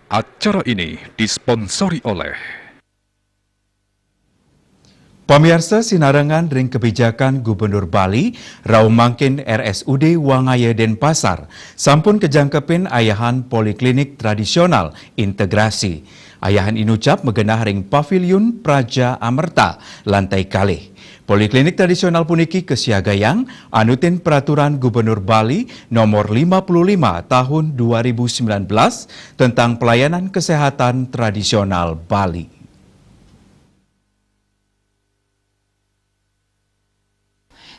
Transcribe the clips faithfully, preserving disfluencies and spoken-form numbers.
Acara ini disponsori oleh Pamiarsa, sinarengan ring kebijakan Gubernur Bali, rauh mangkin R S U D Wangaya Denpasar sampun kajangkepin ayahan poliklinik tradisional integrasi. Ayahan inucap magenah ring Paviliun Praja Amerta, lantai kalih. Poliklinik tradisional puniki kasiagayang anutin Peraturan Gubernur Bali Nomor lima puluh lima Tahun dua ribu sembilan belas tentang Pelayanan Kesehatan Tradisional Bali.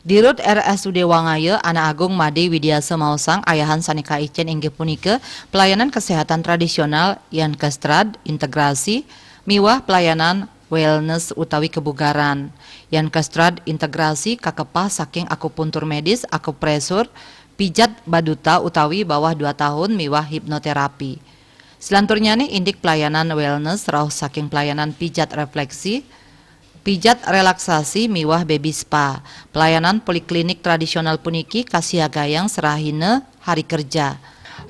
Dirut R S U D Wangaya, Anak Agung Made Widiasa maosang ayahan sane kaicen inggih punika pelayanan kesehatan tradisional, Yankestrad, integrasi, miwah pelayanan wellness utawi kebugaran. Yankestrad integrasi kakepah saking akupuntur medis, akupresur, pijat baduta utawi bawah dua tahun miwah hipnoterapi. Selanturnyane indik pelayanan wellness rauh saking pelayanan pijat refleksi, pijat relaksasi miwah baby spa. Pelayanan poliklinik tradisional puniki kasiagayang serahina hari kerja.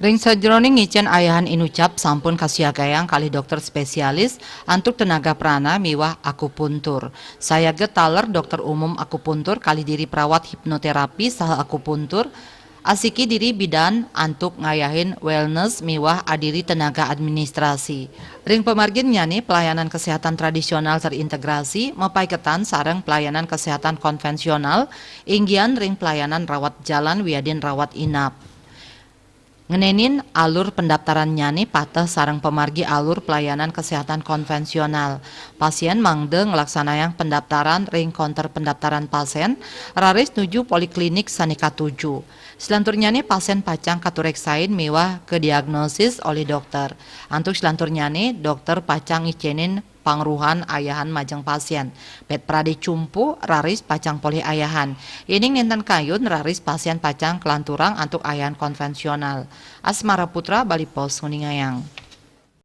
Ring sajeroning ngicen ayahan inucap sampun kasiagayang kalih dokter spesialis antuk tenaga prana miwah akupuntur. Sayaga taler dokter umum akupuntur kalih diri perawat hipnoterapi saha akupuntur, asiki diri bidan antuk ngayahin wellness miwah adiri tenaga administrasi. Ring pamarginnyane pelayanan kesehatan tradisional terintegrasi mapaiketan sareng pelayanan kesehatan konvensional, inggihan ring pelayanan rawat jalan wiadin rawat inap. Ngenenin alur pendaftarannyane pateh sareng pamargi alur pelayanan kesehatan konvensional. Pasien mangda nglaksanayang pendaftaran ring konter pendaftaran pasien, raris nuju poliklinik sane katuju. Selanturnyane pasien pacang katureksain miwah kadiagnosis olih dokter. Antuk selanturnyane, dokter pacang ngicenin pangruhan ayahan majeng pasien. Pet prade cumpu, raris pacang polih ayahan. Yening nenten kayun, raris pasien pacang kalanturang antuk ayahan konvensional. Asmara Putra, Bali Post, nguningayang.